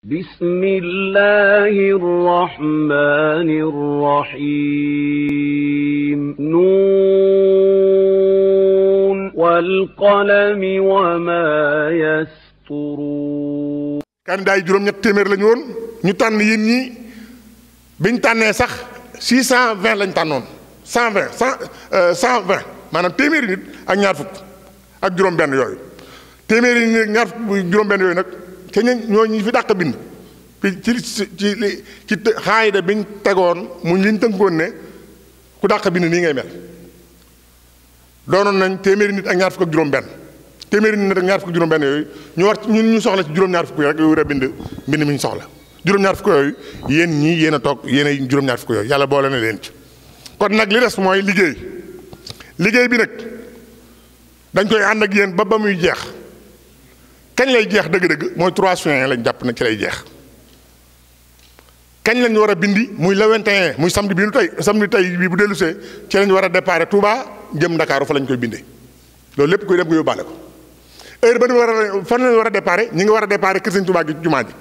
بسم الله الرحمن الرحيم نون والقلم وما يسطرون candidat yi juróom ñett téeméer lañu woon ñu tànn yéen ñi biñ tànnee sax 620 lañ tànnoon 120 maanaam téeméeri nit ak ñaar fukk ak juróom benn yooyu téeméeri nit ak ñaar fukk juróom benn yooyu nag te ñoo ñi fi dàq bind ci xaayida biñ tegoon mu liñ tënkoon ne ku dàq bind nii ngay mel doonoon nañ téeméeri nit ak ñaar fukk ak juróom benn téeméeri nit ak ñaar fukk juróom benn yooyu ñu war ñu soxla ci juróom-ñaar fukk rek yu war a bind mi ñu soxla juróom-ñaar fukk yooyu yéen ñii yéen a toog yéen a juróom-ñaar fukk yooyu yàlla boole na leen ci kon nag li des mooy liggéey bi nag dañ koy ànd ak yéen ba muy jeex kañ lay jeex dëgg-dëgg mooy 3 juin lañ jàpp na ci lay jeex kañ lañ war a bindi muy le 21 muy samedi bii nu tey samedi tey bii bu dellusee ci lañ war a départ Touba jëm Ndakaaru fa lañ koy bindee loolu lépp koy dem nga yóbbaale ko heure ba ñu war a fan lañ war a départ ñi ngi war a départ kër Sëñ Touba gi jumaa ji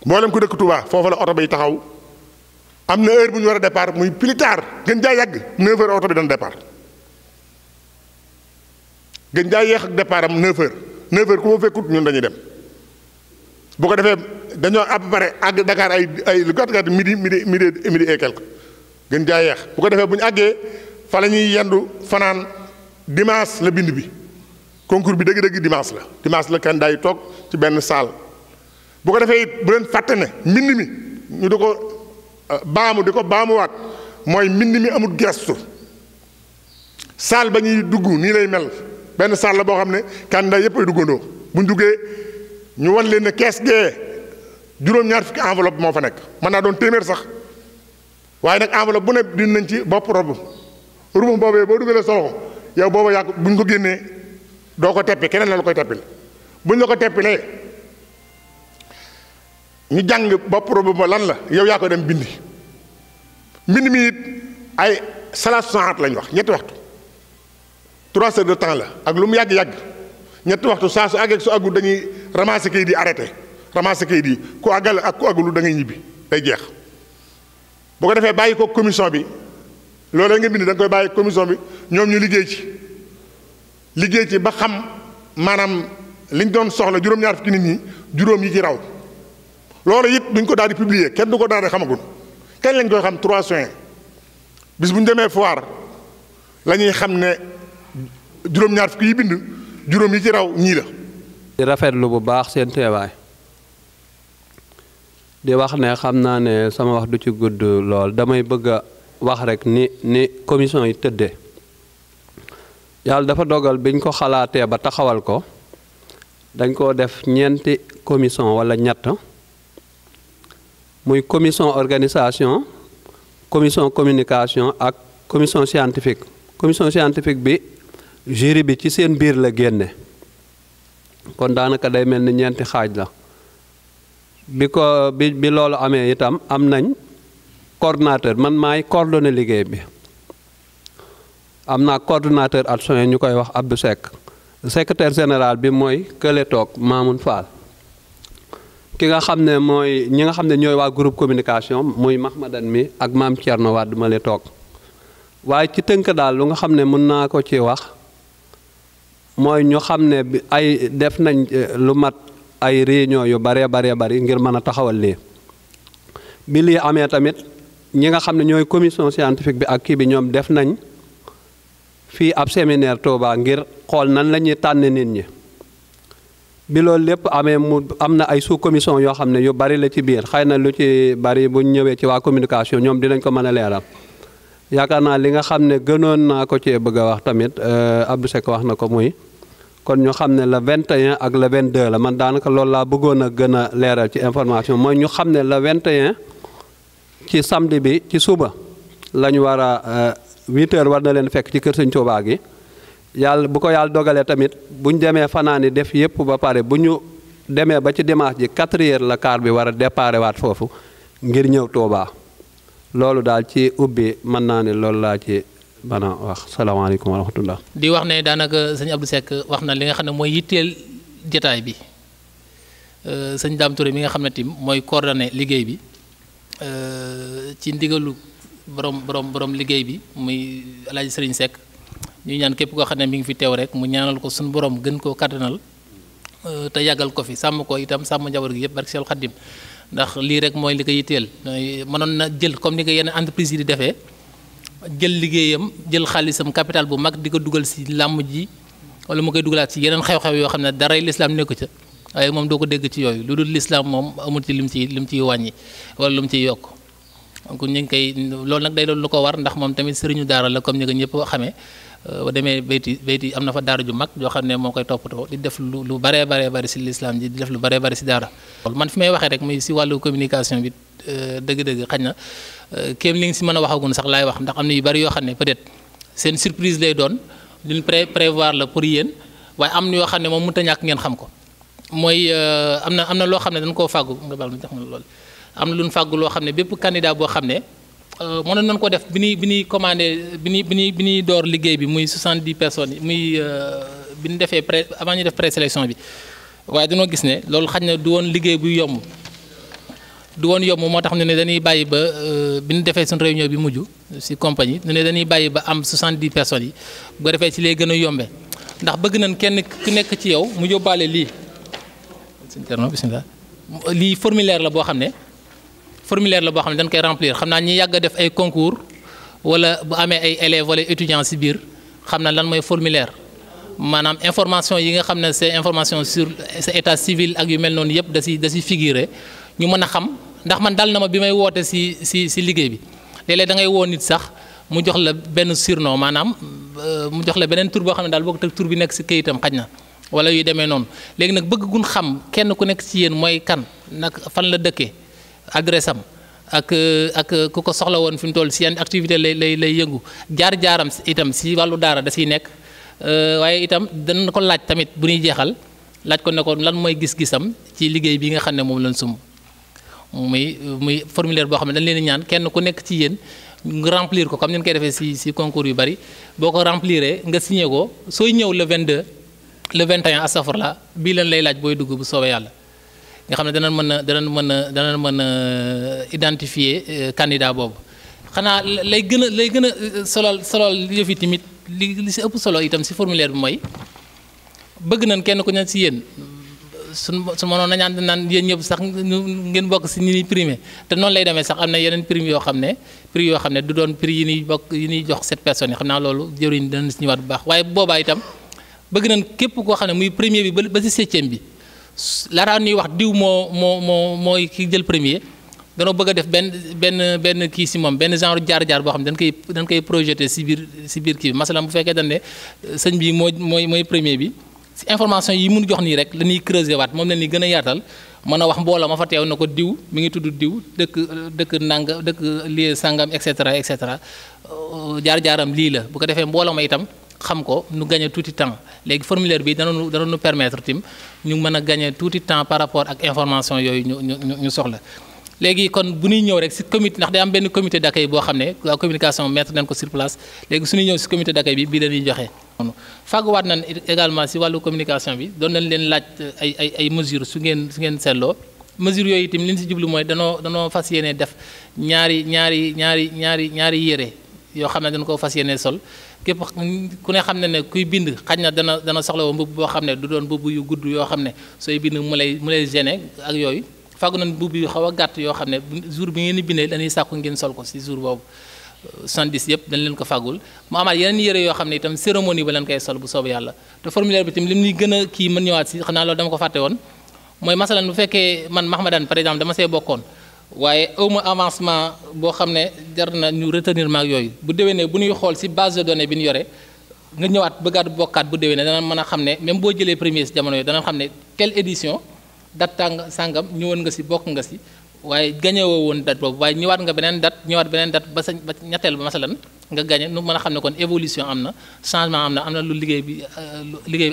mboolem ku dëkk Touba foofu la oto bay taxaw am na heure bu ñu war a départ muy plus tard gën jaa yàgg 9h oto bi dana départ gën jaa yéex ak départ am 9h ku ma fekkut ñun dañuy dem bu ko defee dañoo à peu près àgg Dakar ay lu gàtt gàtt midi et quelque gën jaa yeex bu ko defee bu ñu àggee fa la ñuy yendu fanaan dimanche la bind bi concours bi dëgg-dëgg dimanche la candidat yi toog ci benn salle bu ko defee it bu leen fàtte ne mbind mi ñu di ko baamuwaat mooy mbind mi amul gestu salle ba ñuy dugg nii lay mel benn salle la boo xam ne candidat yëpp ay duggandoo bu ñu duggee ñu wan leen ne kees gee juróom-ñaar fukki enveloppe moo fa nekk mën naa doon téeméer sax waaye nag enveloppe bu ne din nañ ci bopp robu boobee boo duggalee sa loxo yow booba yàgg bu ñu ko génnee doo ko teppi keneen la koy teppil bu ñu la ko teppilee ñu jàng bopp robu ba lan la yow yaa ko dem bindi mbind mi it ay salaatu saat lañ wax ñetti waxtu 3 heures de temps la ak lu mu yàgg-yàgg ñetti waxtu saa su àggee su àggul dañuy ramasser kayit yi arrêté ramasser kayit yi ku àggal ak ku àggulu da ngay ñibbi day jeex bu ko defee bàyyi ko commission bi loolu nga bind da nga koy bàyyi commission bi ñoom ñu liggéey ci ba xam maanaam liñ doon soxla juróom-ñaar fukki nit ñi juróom yi ci raw loolu it duñ ko daal di publier kenn du ko daal di xamagul kañ lañ koy xam 3 juin bis bu ñu demee foire la ñuy xam ne juróom-ñaar fukki yi bind juróom yi ci raw ñii la. di rafetlu bu baax seen teewaay di wax ne xam naa ne sama wax du ci gudd lool damay bëgg a wax rek ni commission yi tëddee yàlla dafa dogal biñ ko xalaatee ba taxawal ko dañ koo def ñeenti commission wala ñett muy commission organisation commission communication ak commission scientifique bi jury bi ci seen biir la génne kon daanaka day mel ni ñeenti xaaj la bi loolu amee itam am nañ coordonnateur man maay coordonné liggéey bi am naa coordonnateur adjoint ñu koy wax Abdou Seck secrétaire général bi mooy kële toog Mamoun Fall ki nga xam ne mooy ñi nga xam ne ñooy waa groupe communication muy Mahmadan mi ak Maam Thierno Wade ma le toog waaye ci tënk daal lu nga xam ne mën naa ko ci wax mooy ñu xam ne ay def nañ lu mat ay réunion yu bari ngir mën a taxawal lii bi lii amee tamit ñi nga xam ne ñooy commission scientifique bi ak kii bi ñoom def nañ fii ab séminaire Touba ngir xool nan la ñuy tànn nit ñi bi loolu lépp amee mu am na ay sous commission yoo xam ne yu bari la ci biir xëy na lu ci bari bu ñëwee ci waa communication ñoom dinañ ko mën a leeral yaakaar naa li nga xam ne gënoon naa ko cee bëgg a wax tamit Abdou Seck wax na ko muy kon ñu xam ne le 21 ak le 22 la man daanaka loolu laa bëggoon a gën a leeral ci information mooy ñu xam ne le 21 ci samedi bi ci suba la ñu war a 8h war na leen fekk ci kër Sëñ Touba gi yàlla bu ko yàlla dogalee tamit bu ñu demee fanaani def yëpp ba pare bu ñu demee ba ci dimanche ji 4h la car bi war a déparé waat foofu ngir ñëw Touba loolu daal ci ubbi mën naa ne loolu laa ci mën a wax salaamaaleykum wa rahmatullah di wax ne daanaka sëñ Abdou Seck wax na li nga xam ne mooy yitteel jataay bi sëñ Dame Touré mi nga xam ne tim mooy coordonné liggéey bi ci ndigalu borom liggéey bi muy El Hadj Serigne Seck ñuy ñaan képp koo xam ne mi ngi fi teew rek mu ñaanal ko suñu borom gën koo kattanal te yàggal ko fi sàmm ko itam sàmm njaboot gi yëpp barke Seexul Xaddim ndax lii rek mooy li ko yitteel mënoon na jël comme ni ko yenn entreprise yi di defee jël liggéeyam jël xaalisam capital bu mag di ko dugal si làmb ji wala mu koy dugalaat si yeneen xew-xew yoo xam ne daray lislaam nekku ca waaye moom doo ko dégg ci yooyu lu dul lislaam moom amul ci lim ciy wàññi wala lu mu ciy yokk donc ñu ngi koy loolu nag day doon lu ko war ndax moom tamit sëriñu daara la comme ni ko ñëpp xamee ba demee bayti am na fa daara ju mag yoo xam ne moo koy toppatoo di def lu baree bari si lislaam ji di def lu baree bari si daara man fi may waxee rek muy si wàllu communication bi dëgg-dëgg xañ na kéem li nga si mën a waxagun sax laay wax ndax am na yu bari yoo xam ne peut-être seen surprise lay doon luñ prévoir la pour yéen waaye am na yoo xam ne moom mënut a ñàkk ngeen xam ko mooy am na loo xam ne dañ koo fàggu nga baal ma jox ma loolu am na lu ñu fàggu loo xam ne bépp candidat boo xam ne mënoon nañu ko def bi ñuy commandé bi ñuy door liggéey bi muy 70 personnes yi muy bi ñu defee avant ñu def présélection bi waaye dañoo gis ne loolu xañ na du woon liggéey buy yomb moo tax ñu ne dañuy bàyyi ba bi ñu defee suñu réunion bi mujj ci compagnie ñu ne dañuy bàyyi ba am 70 personnes yi bu ko defee ci lay gën a yombe ndax bëgg nañ kenn ku nekk ci yow mu yóbbaale lii bismillah lii formulaire la boo xam ne dañ koy remplir xam naa ñi yàgg a def ay concours wala bu amee ay élèves wala étudiants ci biir xam na lan mooy formulaire maanaam information yi nga xam ne c'est information sur sa état civil ak yu mel noonu yëpp da si figurer ñu mën a xam ndax man dal na ma bi may woote si liggéey bi léeg-léeg da ngay woo nit sax mu jox la benn surnom maanaam mu jox la beneen tur boo xam ne daal boo ko teg tur bi nekk si këyitam xaj na wala yu demee noonu léegi nag bëgg gun xam kenn ku nekk ci yéen mooy kan nag fan la dëkkee adresse am ak ku ko soxla woon fi mu toll si yan activité lay yëngu jaar-jaaram itam si wàllu daara da siy nekk waaye itam dana ko laaj tamit bu ñuy jeexal laaj ko ne ko lan mooy gis-gisam ci liggéey bi nga xam ne moom lañ sumb muy formulaire boo xam ne dañ leen di ñaan kenn ku nekk ci yéen nga remplir ko comme ni ñu koy defee si concours yu bari boo ko rempliree nga signé ko sooy ñëw le 22 le 21 astafurlah bii leen lay laaj booy dugg bu soobee yàlla nga xam ne danañ mën a identifier candidat boobu xanaa lay gën a solal yëf yi tamit li si ëpp solo itam si formulaire bi mooy bëgg nañ kenn ku ne si yéen su mënoon nañaan naan yéen ñëpp sax ngeen bokk si ñi ñuy primé te noonu lay demee sax am na yeneen prix yoo xam ne du doon prix yi ñuy jox 7 personnes yi xam naa loolu jëriñ danañ si ñëwaat bu baax waaye boobaa itam bëgg nañ képp koo xam ne muy premier bi ba si 7e bi laataa ñuy wax diw mooy ki jël premier danoo bëgg a def benn kii si moom benn genre jaar-jaar boo xam ne dañ koy projeté si biir kii bi masalan bu fekkee dañ ne sëñ bi mooy premier bi si information yi mun jox nii rek la ñuy creuser waat moom la ñuy gën a yaatal mën a wax mbooloo ma fa teew na ko diw mi ngi tudd diw dëkk nanga dëkk lii sangam et cetera jaar-jaaram lii la bu ko defee mbooloo ma itam xam ko nu gagné tuuti temps léegi formulaire bi dana nu permettre tim ñu mën a gagné tuuti temps par rapport ak information yooyu ñu soxla léegi kon bu ñuy ñëw rek si comité ndax day am benn comité d'accueil boo xam ne waa communication mettre nañ ko sur place léegi su ñuy ñëw si comité d'accueil bi bii dañuy joxe. fàgguwaat nañ également si wàllu communication bi doon nañ leen laaj ay mesures su ngeen seetloo mesures yooyu itam li ñu si jublu mooy danoo fas yéene def ñaari yére yoo xam ne dañ ko fas yéene sol képp ku ne xam ne kuy bind xaj na dana soxla woo mbubb boo xam ne du doon mbubb yu gudd yoo xam ne sooy bind mu lay gêner ak yooyu fàggu nañ mbubb yu xaw a gàtt yoo xam ne jour bi ngeen di bindee dañuy sàkku ngeen sol ko si jour boobu 70 yëpp dañ leen ko fàggul mu amaat yeneen yére yoo xam ne itam cérémonie ba leen koy sol bu soobee yàlla te formulaire bi itam li muy gën a kii mën ñëwaat si xanaa loolu dama ko fàtte woon mooy masalan bu fekkee man Mahmadan par exemple dama see bokkoon waaye awma avancement boo xam ne jar na ñu retenir maag yooyu bu déwénee bu ñuy xool si base de données bi ñu yore nga ñëwaat bëggaat bokkaat bu déwénee dana mën a xam ne même boo jëlee premier si jamono yooyu dana xam ne telle édition date sàngam ñëwoon nga si bokk nga si waaye gañewoo woon date boobu waaye ñëwaat beneen date ba ñetteel ba masalan nga gañe nu mën a xam ne kon évolution am na changement am na lu liggéey bi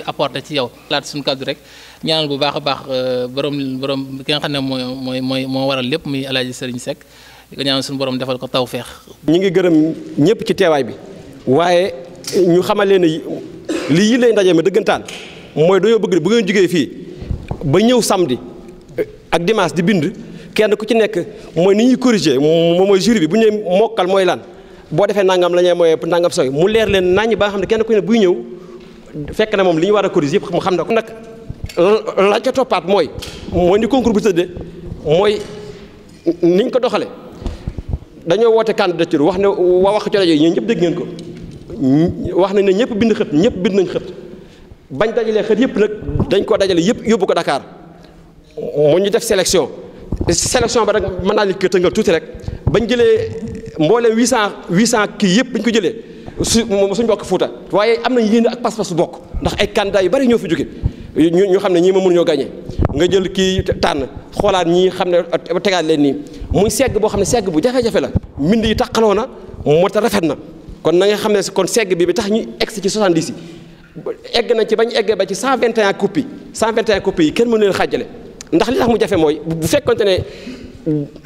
apporté ci yow. laat suñu kàddu rek ñaanal bu baax a baax borom ki nga xam ne moo waral lépp muy El Hadj Serigne Seck di ko ñaanal suñu borom defal ko tawféex. ñi ngi gërëm ñëpp ci teewaay bi waaye ñu xamal leen ne lii yi lay ndaje ma dëggantaan mooy dañoo bëgg bu ngeen jógee fii ba ñëw samedi ak dimanche di bind kenn ku ci nekk mooy ni ñuy corriger moom mooy jury bi bu ñu nee mokkal mooy lan boo defee nangam la ñuy mooy nangam sooy mu leer leen naññ ba nga xam ne kenn ku ne buy ñëw fekk na moom li ñu war a corriger yëpp mu xam na ko. nag la ca toppaat mooy ni concours bu tëddee mooy niñ ko doxale dañoo woote candidature wax ne wax ci rajo yi ñun ñëpp dégg ngeen ko wax nañ ne ñëpp bind xët ñëpp bind nañ xët bañ dajalee xët yëpp nag dañ ko dajale yëpp yóbbu ko Dakar mu ñu def sélection ba rek mën naa leen ko tëngal tuuti rek bañ jëlee mboolem 800 kii yëpp bañ ko jëlee suñ bokk Fuuta waaye am nañ yéene ak pas-pas su bokk ndax ay candidats yu bari ñoo fi jóge ñu xam ne ñii ma mënuñoo gagné nga jël kii tànn xoolaat ñii xam ne tegaat leen nii muy segg boo xam ne segg bu jafe-jafe la mbind yi taqaloo na moo tax rafet na kon na nga xam ne kon segg bi tax ñu egg ci 70 yi egg nañ ci bañ eggee ba ci 121 copies yi kenn mënu leen xàjjale ndax li tax mu jafe mooy bu fekkonte ne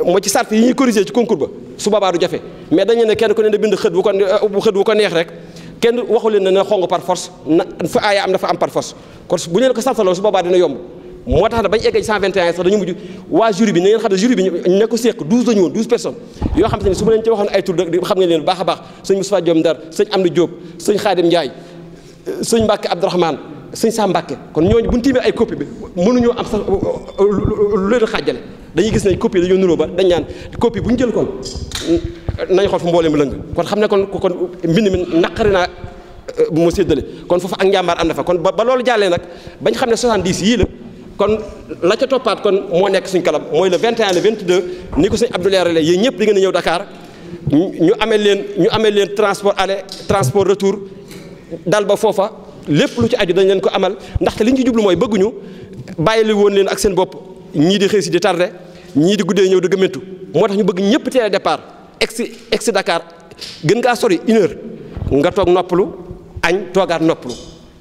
moo ci sart yi ñuy corriger ci concours ba su boobaa du jafe mais dañu ne kenn ku ne bind xët bu ko neex rek kenn waxu leen ne xong par force na fa aaya am dafa am par force kon bu ñu leen ko sartaloo su boobaa dina yomb moo tax na bañ eggee ci 121 sax dañu mujj waa jury bi na ngeen xam ne jury bi ñu ko séq 12 lañu woon 12 personnes yoo xam te ne su ma leen ci waxoon ay tur xam ngeen leen bu baax a baax sëñ Moustapha Diom Ndar sëñ Amdi Diop sëñ Khadim Ndiaye sëñ Mbacke Abdourahmane sëñ Sam Mbacke kon ñooñu bu ñu tiimee ay copie bi mënuñoo am sax lu leen xaajale dañuy gis ne copie dañoo nuroo ba dañ ñaan copie bu ñu jël kon nañ xool fu mbooleem lëng kon xam ne kon mbind mi naqari naa mu séddale kon foofu ak njàmbaar am na fa kon ba loolu jàllee nag bañ xam ne 70 yii la kon la ca toppaat kon moo nekk suñ kalam mooy le 21 le 22 ni ko sëñ Abdou leerale yéen ñëpp di ngeen a ñëw Dakar ñu amee leen transport aller transport retour dal ba foofa lépp lu ci aju dañ leen ko amal ndaxte li ñu ci jublu mooy bëgguñu bàyyili woon leen ak seen bopp ñii di xëy si di tardé ñii di guddee ñëw di gëmmentu moo tax ñu bëgg ñëpp teel a départ egsi Dakar gën ngaa sori 1 heure nga toog noppalu añ toogaat noppalu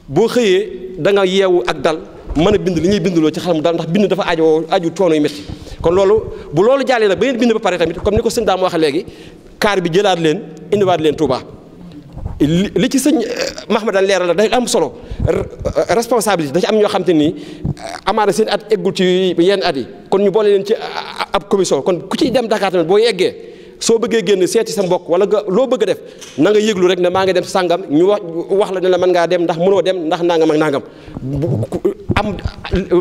boo xëyee da nga yeewu ak dal mën a bind li ñuy bindloo ci xel mu dal ndax bind dafa aju coono yu métti kon loolu bu loolu jàllee nag ba ngeen bind ba pare tamit comme ni ko sëñ Daam waxee léegi kaar bi jëlaat leen indiwaat leen Touba li ci sëñ Mahmadan leeral la day am solo responsabilité da ci am ñoo xam te nii amaana seen at eggul ci yenn at yi kon ñu boole leen ci ab commission kon ku ciy dem Dakar tamit boo yeggee soo bëggee génn seeti sa mbokk wala nga loo bëgg a def na nga yëglu rek ne maa ngi dem sàngam ñu wax la ne la mën ngaa dem ndax mënoo dem ndax nangam ak nangam am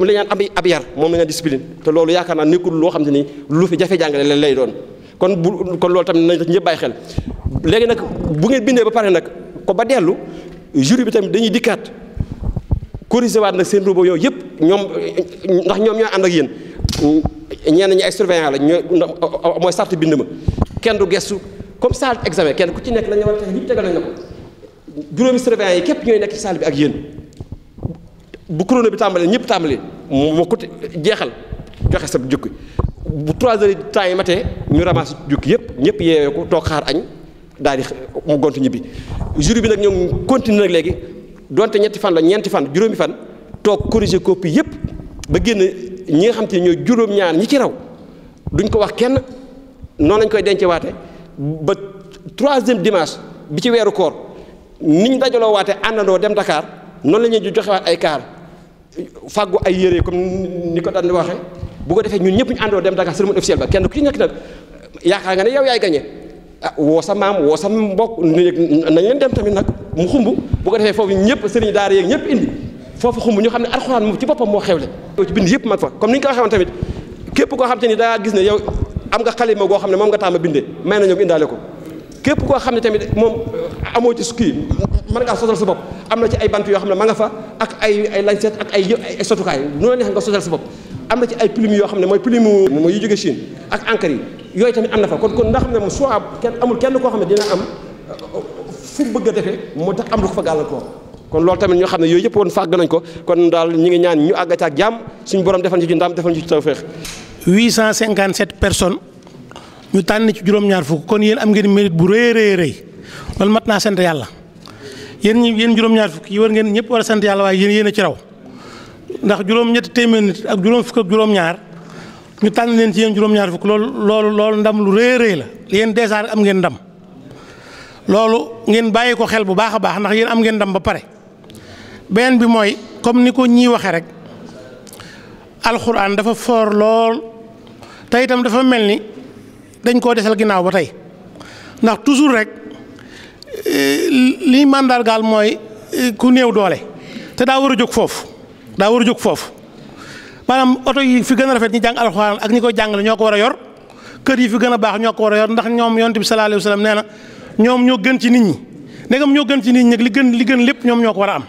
la ñaan ab yar moom la nga discipline te loolu yaakaar naa nekkul loo xam te ni lu fi jafe jàngale lay doon kon loolu tamit nañ ñëpp bàyyi xel léegi nag bu ngeen bindee ba pare nag ko ba dellu jury bi tamit dañuy dikkaat corriger waat nag seen robot yooyu yëpp ñoom ndax ñoom ñoo ànd ak yéen ñenn ñi ay surveillant la mooy sart bind ma kenn du gestu comme salle examen kenn ku ci nekk la ñu war a tax ñëpp tegal nañ la ko juróomi surveillant yi képp ñooy nekk ci salle bi ak yéen bu chrono bi tàmbalee ñëpp tàmbalee mu ko jeexal joxe sa jukki bu 3 heures temps yi matee ñu ramasse jukki yëpp ñëpp yeewee ko toog xaar añ daal di mu gontu ñibbi jury bi nag ñoom continue nag léegi donte ñetti fan la ñeenti fan juróomi fan toog corriger copie yëpp ba génn ñi nga xam te ñooy juróom-ñaar ñi ci raw duñ ko wax kenn noonu lañ koy dencewaate ba 3e dimanche bi ci weeru koor niñ dajaloo waate àndandoo dem Dakar noonu la ñuy joxewaat ay kaar fàggu ay yére comme ni ko daan di waxee bu ko defee ñun ñëpp ñu àndoo dem Dakar cérémonie officielle ba kenn ku ci nekk nag yaakaar nga ne yow yaay gagné woo sa maam woo sa mbokk nañ leen dem tamit nag mu xumb bu ko defee foofu ñëpp sëriñ daara yeeg ñëpp indi foofu xumb ñu xam ne alxuraan moom ci boppam moo xewle ci bind yëpp mag fa comme ni ñu ko waxee woon tamit képp koo xam te ni daa gis ne yow am nga xalima goo xam ne moom nga tàmm bindee may nañoo indaale ko képp koo xam ne tamit moom amoo ci kii mën ngaa sosal sa bopp am na ci ay bant yoo xam ne ma nga fa ak ay lañset ak ay sotukaay noonu neex nga sosal sa bopp am na ci ay plume yoo xam ne mooy plume mooy yu jóge Chine ak encre yi yooyu tamit am na fa kon ndax xam ne moom soit amul kenn koo xam ne dina am fu bëgg a defee moo tax am lu ko fa gàllankoor kon loolu tamit ñoo xam ne yooyu yëpp woon fàgg nañ ko kon daal ñi ngi ñaan ñu àgg ak jàmm suñu borom defal ñu ci ndam defal ñu ci tawfeex 857 personnes ñu tànn ci juróom-ñaar fukk kon yéen am ngeen mérite bu rëy loolu mat naa sant yàlla yéen juróom-ñaar fukk yi war ngeen ñëpp war a sant yàlla waaye yéen a ci raw ndax juróom-ñetti téeméer nit ak juróom fukk ak juróom-ñaar ñu tànn leen ci yéen juróom-ñaar fukk loolu ndam lu rëy la yéen dèjà am ngeen ndam loolu ngeen bàyyi ko xel bu baax a baax ndax yéen am ngeen ndam ba pare beneen bi mooy comme ni ko ñii waxee rek alxuraan dafa foor lool te itam dafa mel ni dañ koo desal ginnaaw ba tey ndax toujours rek liy màndargaal mooy ku néew doole te daa war a jóg foofu maanaam oto yi fi gën a rafet ñi jàng alxuraan ak ñi koy jàngale ñoo ko war a yor kër yi fi gën a baax ñoo ko war a yor ndax ñoom yonent bi sallallahu alayhi wa sallam nee na ñoom ñoo gën ci nit ñi ndegam ñoo gën ci nit ñi nag li gën lépp ñoom ñoo ko war a am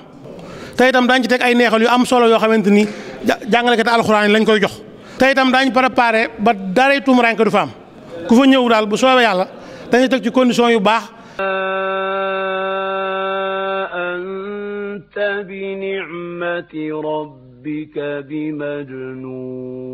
te itam daañu ci teg ay neexal yu am solo yoo xamante ni jàngalekat alxuraan yi lañ koy jox te itam daañu préparé ba daray tumuraanke du fa am ku fa ñëw daal bu soobee yàlla dañuy teg ci condition yu baax. anta bi ni'mati rabbika bi majnun